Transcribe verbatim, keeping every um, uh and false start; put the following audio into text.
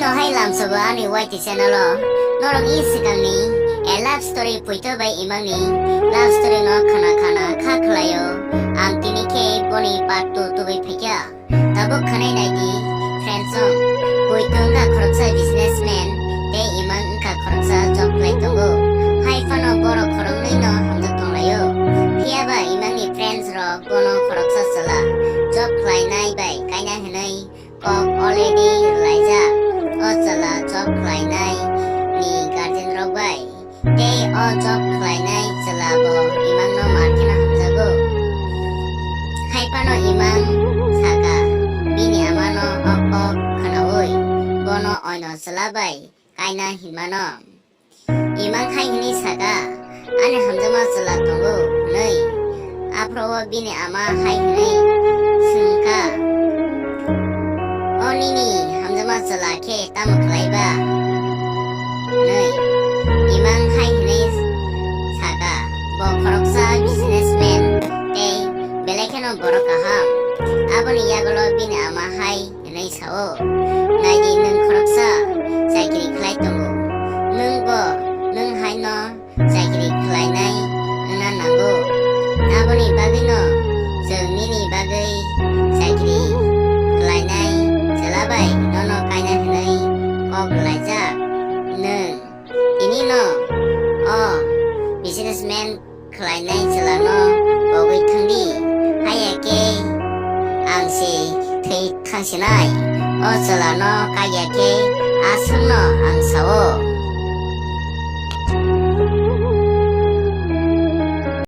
No hai lamsogo ani Y T channel o norok ni swkangni a love story poito bai imangni love story no khana khana kha khlaio. Ang tini khe boni part two tubui phaikha. Tabuk khanai naidi friends song. Poito wngkha khoroksa businessman tei imang wngkha khoroksa job khlai tongo. Hai phano borok khoroknwi no hamjak tonglaio. Phiyaba imangni friends rok bono khoroksa chwla job khlainai bai kaina hinwi kok already rwlaijak. O chwla job khlainai ni guardian rok bai tei o job khlainai chwla bo imang no mar kheno hamjago. Hai phano imang saka bini ama no o kok khwnaui bono oino chwla bai kaina hinmano. Imang hai hwnwi saka, "Ani hamjakma chwla tongo," hwnwi. Aphuru o bini ama hai hwnwi swngkha, "O nini hamjakma chwla khe tamo khlai ba?" hwnwi. Imang hai hwnwi saka, "Bo khoroksa businessman tei belai kheno borok kaham." Aboni yagulo bini ama hai hwnwi sao, "Naidi, nwng khoroksa chakiri khlai tongo. Nwng bo nwng haino chakiri khlainai wngna nango. Aboni bagwino chwng nini bagwi chakiri khlainai chwla bai nono kaina hwnwi kok rwlaijak. Nwng tinino o businessman khlainai chwlano pogwi thangdi, haiya khe ang se thwi thangsinai. O chwlano kaiya khe aswkno ang sao."